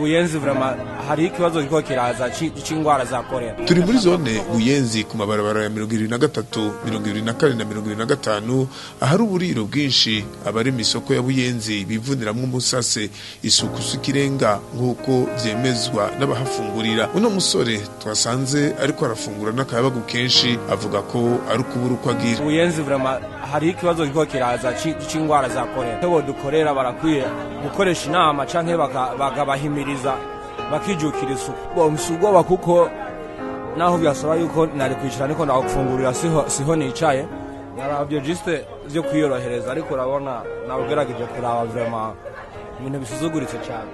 Buyenzi vraiment hariho ikibazo kiriko kiraza c'ingwara za korera. Turi muri zone Buyenzi ku mabarabara ya 23, 24 na 25, ahari uburiro bwinshi. Abari isoko ya Buyenzi bivuniramwo umusase. Isuku si ikirenga nk'uko vyemezwa n'abahafungurira. Uno musore twasanze ariko arafungura n'akayabagu kenshi avuga ko ari ukubura uko agira. Buyenzi vraiment hariho ikibazo kiriko kiraza c'ingwara za korera. Icyo dukorera, barakwiye gukoresha inama canke bakabahimiriza bakijukira isuku. Bo mfise ubwoba kuko naho byasaba yuko nari kwicara niko ndagufungurira, siho nicaye, naravye juste vyo kwiyorohereza, ariko urabona nawugerageje kuraba, vraiment ibintu bisuzuguritse cyane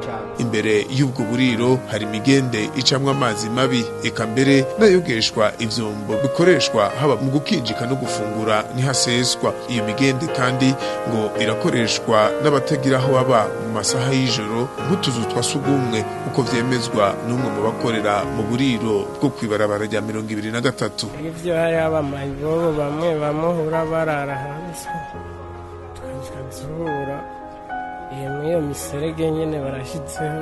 cyane. Imbere y'ubwo buriro hari imigende icamwo amazi mabi, eka mbere n'ayogeshwa ivyombo bikoreshwa haba mu gukinjika no gufungura ntihaseswa. Iyo migende kandi ngo irakoreshwa n'abatagira aho baba mu masaha y'ijoro nk'utuzu twa sugumwe, uko vyemezwa n'umwe mu bakorera mu buriro bwo kw'ibarabara rya 23. Ivyo hariho abamayibobo bamwe bamuhura barara hanze, tukazura iyo muri iyo miserege nyene barashitseho,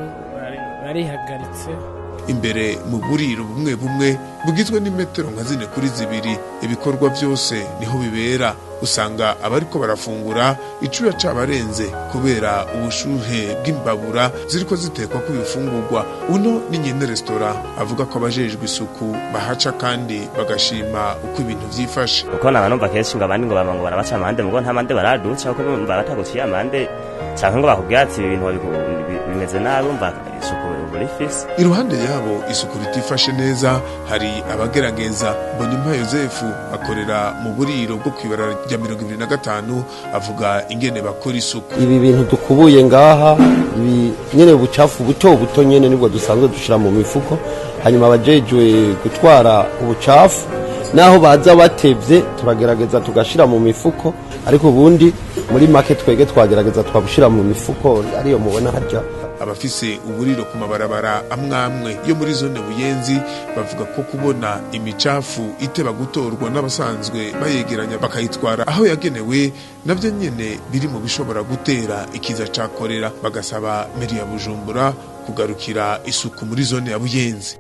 barihagaritse. Imbere mu buriro bumwe bumwe bugizwe n'imetero nka 4 kuri 2, ibikorwa byose niho bibera. Usanga abariko barafungura icuya cabarenze kubera ubushuhe bw'imbabura ziriko zitekwa ku bifungurwa. Uno ni nyene resitora, avuga ko abajejwe isuku bahaca kandi bagashima uko ibintu vyifashe. Kuko naba numva kenshi ngo abandi ngo bama ngo barabaca amande, mugo nta mande baraduca, kuko bumva bataguciye amande canke ngo bakubwira ati ibi bintu bimeze nabi, umva isuku uba urifise. Iruhande yabo isuku ritifashe neza, hari abagerageza. Mbonimpa Yosefu akorera mu buriro bwo kw'ibarabara rya 25, avuga ingene bakora isuku. Ibi bintu dukubuye ngaha, ibi nyene bucafu buto buto nyene, nibwo dusanzwe dushira mu mifuko. Hanyuma abajejwe gutwara ubucafu naho baza batevye, turagerageza tugashira mu mifuko, ariko ubundi muri make twege twagerageza twabushira mu mifuko ariyo mubona harya. Abafise uburiro ku mabarabara amwamwe yo muri zone Buyenzi bavuga ko kubona imicafu iteba gutorwa n'abasanzwe bayegeranya bakayitwara aho yagenewe, navyo nyene biri mu bishobora gutera ikiza ca korera. Bagasaba meri ya Bujumbura kugarukira isuku muri zone ya Buyenzi.